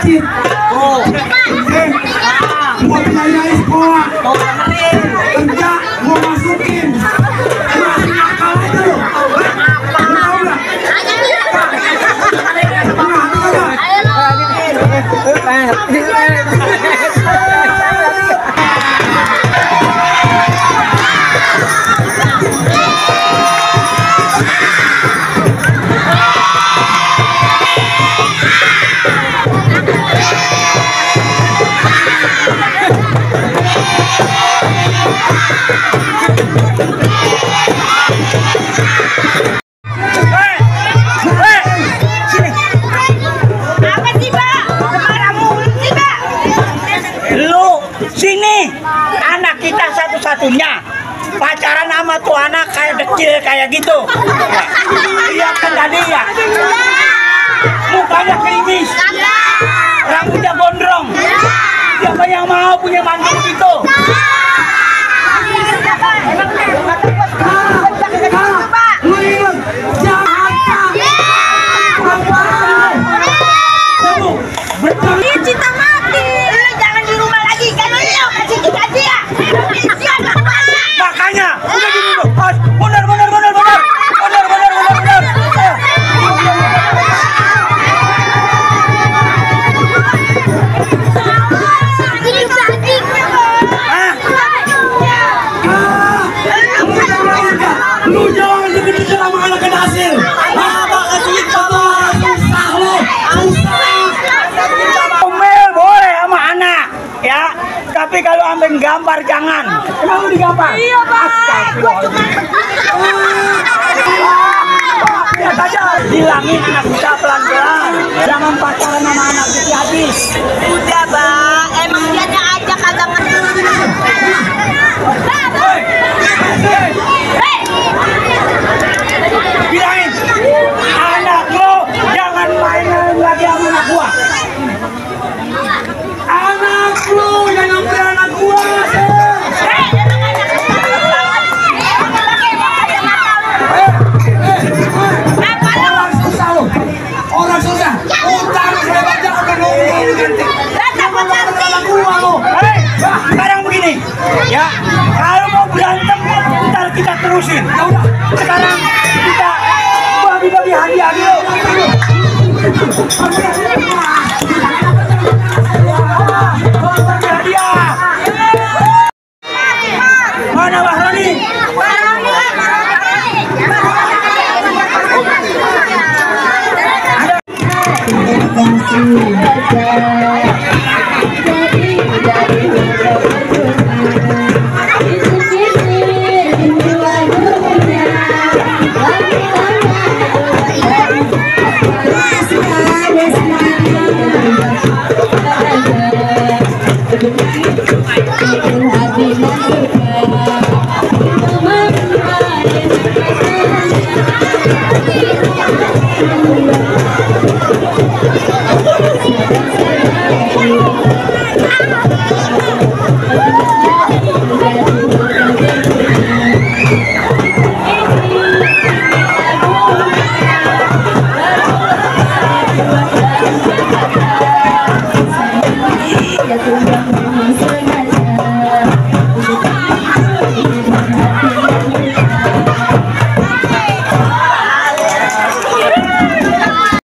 kecil. Oh. Gua biayain sekolah. Kerja gua masukin. Masih nakal aja lu. Tahu enggak? Sini, anak kita satu-satunya pacaran sama tuh anak kayak kecil kayak gitu. Iya kan tadi ya, mukanya klimis, rambutnya gondrong. Siapa yang mau punya mantu gitu? Cinta mati, jangan di rumah lagi, kan lo kasih kita dia. Makanya, udah gini loh, benar. Lu jangan deket-deket sama anak hasil. Apa kasih foto susah lo, Omel boleh sama anak, ya. Tapi kalau ambil gambar jangan. Emang lu digambar? Iya Pak. Lihat aja, bilangin anak kita pelan-pelan. Jangan pacaran sama anak kita habis. Udah Pak, emang dia aja kagak ngerti. Bilangin, anak lo jangan main lagi sama anak gua. anak lu yang ngambil anak gua. Orang susah, utang sehebatnya udah nunggu ganti. Anak gua lo. Sekarang begini, terusin. Ya udah, sekarang kita bagi-bagi hadiah dulu. Bagi hadiah. Mana Mahrani? Ya